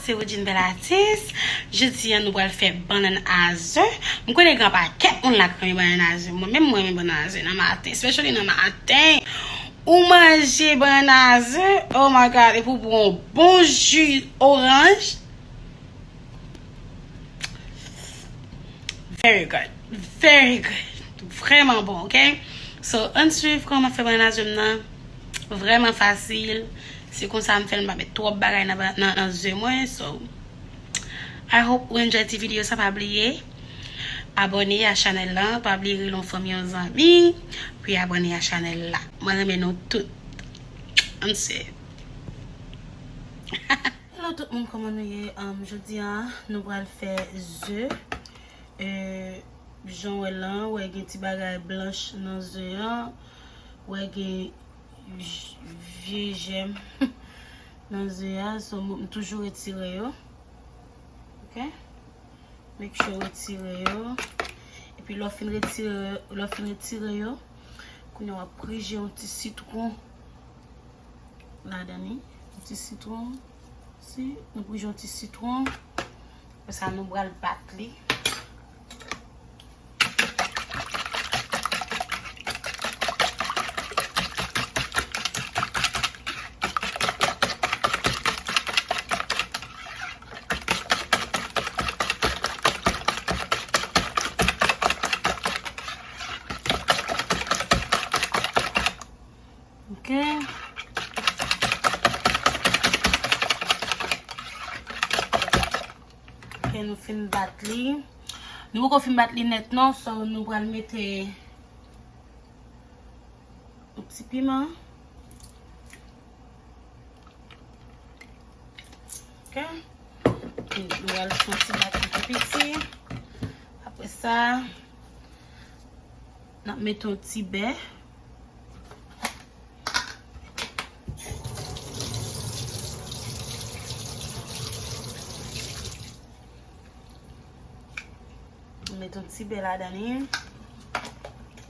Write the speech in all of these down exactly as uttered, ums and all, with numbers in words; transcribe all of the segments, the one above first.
Se Woodjine Bèl Atis. Jodi a, nou pral fè bannann a ze. M konnen gen yon pakèt moun la k renmen bannann a ze. Mwen menm, mwen renmen bannann a ze nan maten, especially nan maten. Ou manje bannann a ze, oh my God, epi w bwè yon bon ji oranj. Very good. Very good. Vrèman bon, ok? So, ann swiv kòman m ap fè bannann a ze m nan. Vrèman fasil. Se konsa m fè l, m pa met twòp bagay nan, nan, nan ze mwen. So, I hope ou enjoy ti videyo sa. Pa bliye abòne a chanèl lan. Pa bliye rele yon fanmi, yon zanmi. Pi abòne a chanèl la. Mwen renmen nou tout. Ann swiv. Hello tout moun, kòman nou ye? Um, jodi a, nou pral fè ze. Euh, jan w wè lan, w wè gen ti bagay blanch nan ze an. W wè gen j-, vye jèm nan ze a. So, m, m toujou retire yo. Ok? Make sure w retire yo. Epi lè w fin retire, lè w fin retire yo, kounye a w ap prije yon ti sitwon ladan li. Yon ti sitwon. Si, nou prije yon ti sitwon. Apre sa, nou pral bat li. Ok. Ok, nou fin bat li. Nou poko fin bat li nèt non, so nou pral mete yon ti piman. Ok. Nou pral fè yon ti bat li pi piti. Apre sa, n ap mete yon ti bè. Met yon ti bè ladan li.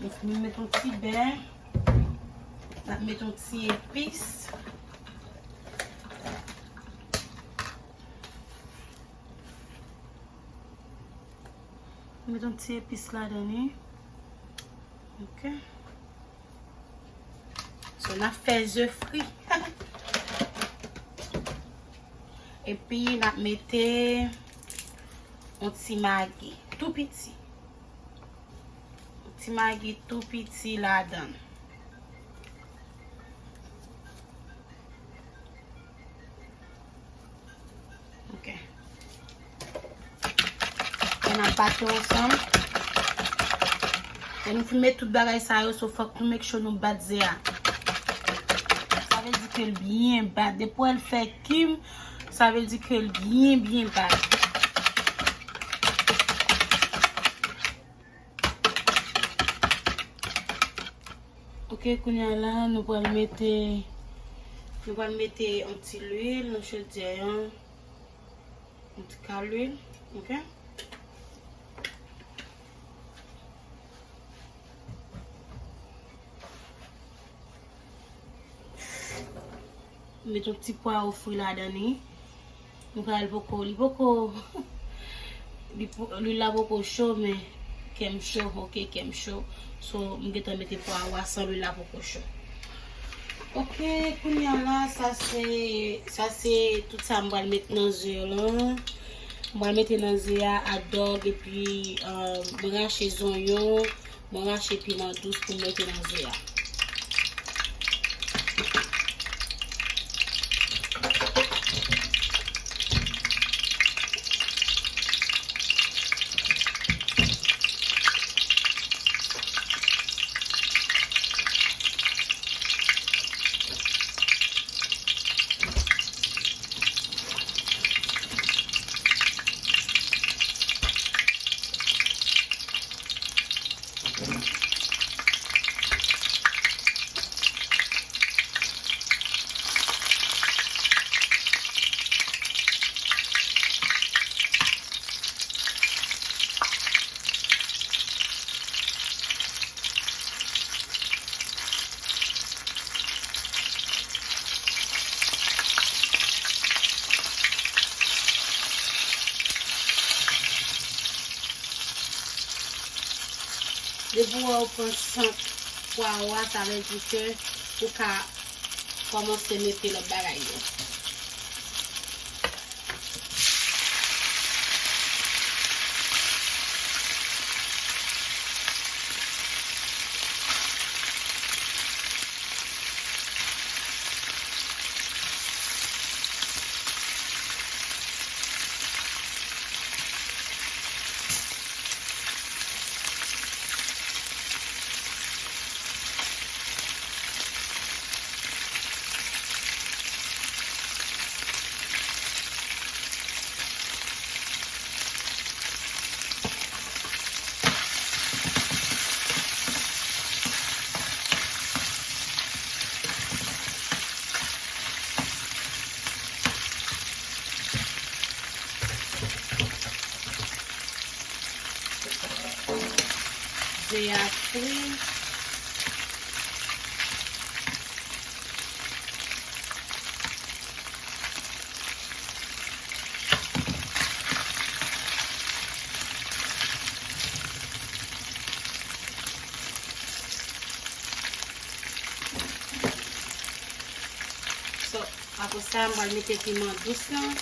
Epi met yon ti bè. N ap met yon ti epis. Met yon ti epis ladan li. Ok. So, n ap fè ze fri. Epi, n ap mete yon ti magi tou piti. Yon ti magi tou piti ladan. Ok. N ap bat yo ansanm. Lè nou fin met tout bagay sa yo, so fòk nou make sure nou bat ze a. Sa vle di ke l byen bat. Depi w wè l fè kim, sa vle di ke l byen, byen bat. Ok, kounye a la, nou pral mete, nou pral mete yon ti lwil nan chodyè an. Yon ti kal lwil, ok? Met yon ti pwawo fri ladan li. M kwè l poko, li poko, li po-, lwil la poko cho, men kè m cho, ok, kè m cho. So, m gentan mete pwawo a san lwil la poko cho. Ok, kounye a la, sa se, sa se tout sa m pral met nan ze lan. M pral mete nan ze a, hot dog, epi, euh, m rache zonyon. Mwen rache piman dous pou m mete nan ze a. Depi w wè w pran sant pwawo a, sa vle di ke ou ka kòmanse mete lòt bagay yo. Ze a fri. So, apre sa, m pral mete piman dous lan.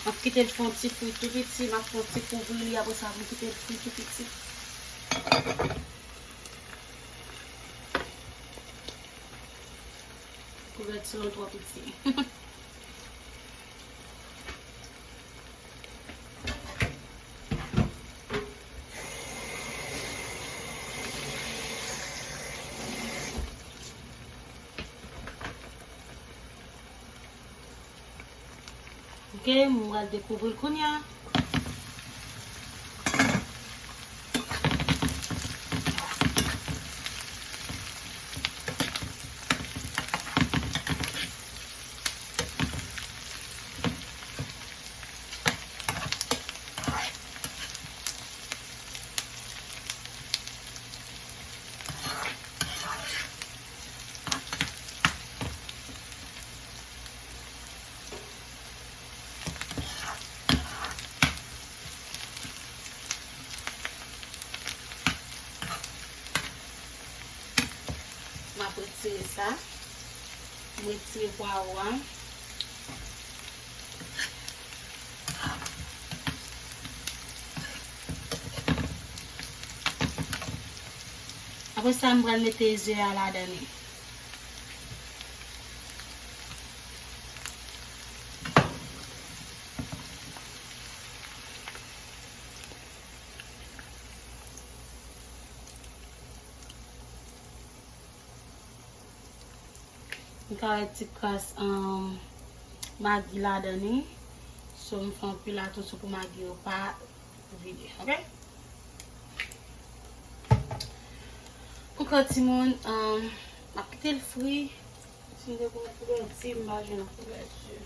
M ap kite l fè yon ti fri tou piti, m ap fè yon ti kouvri li, apre sa pou m kite l fri tou piti. Kouvèti lan twò piti. Ok, m pral dekouvri l kounye a. M ap retire sa. M retire pwawo a. Apre sa, m pral mete ze a ladan li. M ka wè ti kras, um, magi ladan li. So, m fè yon pil atansyon pou magi yo pa vide, ok? Ankò timoun, um, m ap kite l fri. Si m te konn kouvèti, m pa jwenn kouvèti.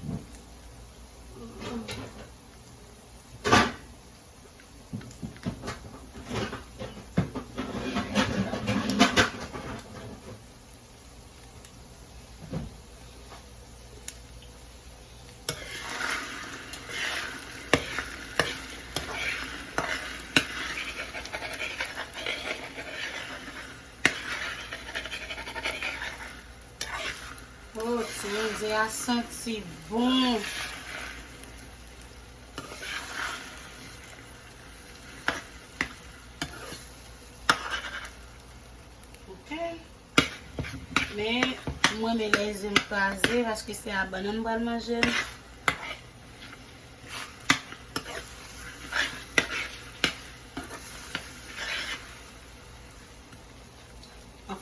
Oh, timoun, ze a santi bon. Ok. Men, mwen renmen lè ze m kraze, paske se a bannann m pral manje l.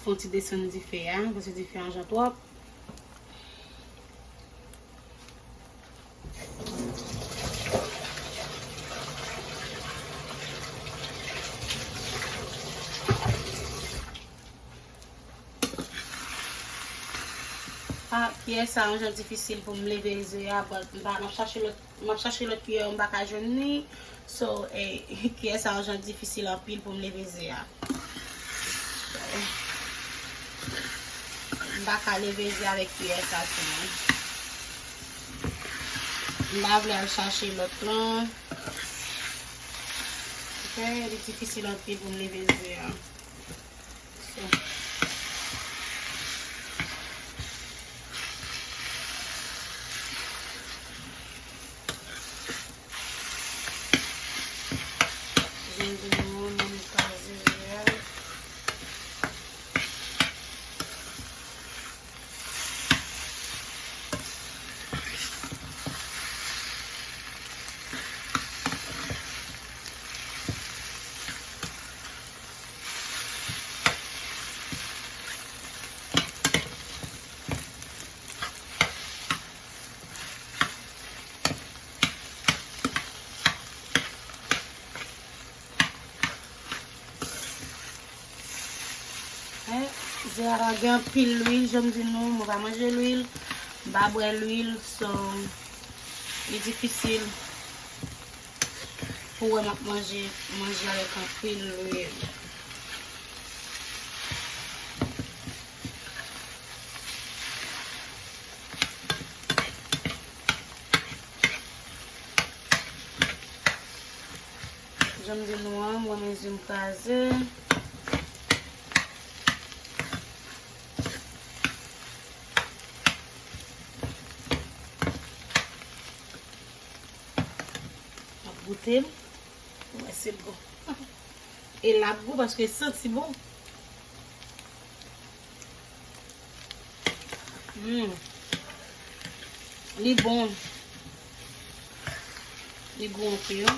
Fè yon ti desann dife a, paske dife an jan twòp. Ah, pyès sa yon jan difisil pou m leve ze a, but m pa, m ap chache lòt, m ap chache lòt kiyè, m pa ka jwenn li. So, eh, pyès sa yon jan difisil anpil pou m leve ze a. M pa ka leve ze avèk kiyè sa sou mwen. M pa vle al chache lòt lan. Ok, li difisil anpil pou m leve ze a. So. Jan de nou an, mwen kraze ze a. Eh, ze a pa gen anpil lwil, jan m di nou, mwen pa manje lwil, m pa bwè lwil, so, li difisil pou wè m ap manje, manje avèk anpil lwil. Jan m di nou an, mwen menm zi m kraze. M ap goute l. Mwen wè si l gou. E l ap gou paske l santi bon. Mm. Li bon. Li gou anpil.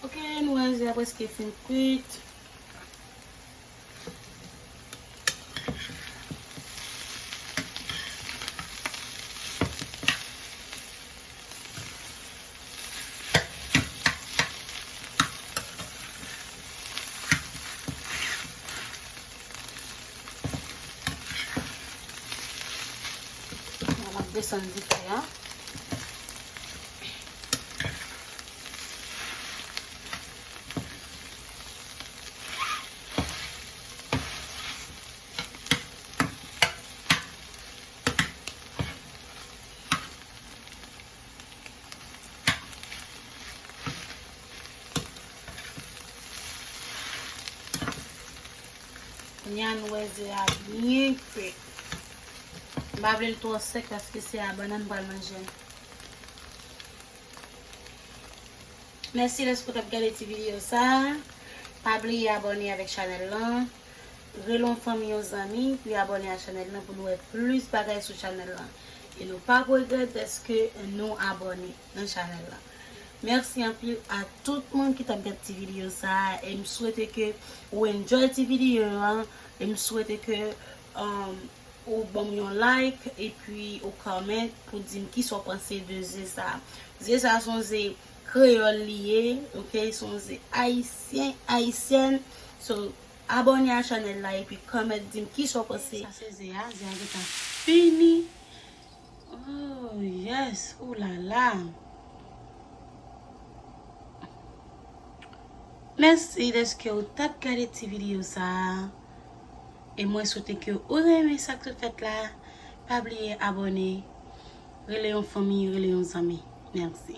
Ok, nou wè ze a prèske fin kwit. Mwen ap desann dife a. Kounye a nou wè ze a byen kwit. M pa vle l twò sèk paske se a bannann m pral manje. Mèsi dèske w t ap gade ti videyo sa a. Pa bliye abòne avèk chanèl lan. Rele yon fanmi, yon zanmi pou y abòne a chanèl lan pou nou wè plis bagay sou chanèl lan. E nou p ap regrèt dèske nou abòne nan chanèl lan. Mèsi anpil a tout moun ki t ap gad ti videyo sa a. E m swete ke ou enjoy ti videyo an. E m swete ke, um, ou ban m yon like, epi ou comment pou di m kisa w panse de ze sa a. Ze sa a se yon ze kreyòl li ye, ok? Se yon ze ayisyen, ayisyèn. So, abòne a chanèl la, epi comment di m kisa w panse. Sa se ze a, ze a gentan fini. Oh, yes, oulala. Mèsi dèske w t ap gade ti videyo sa a. E mwen swete ke ou renmen sa k sot fèt la. Pa bliye abòne, rele yon fanmi, rele yon zanmi. Mèsi.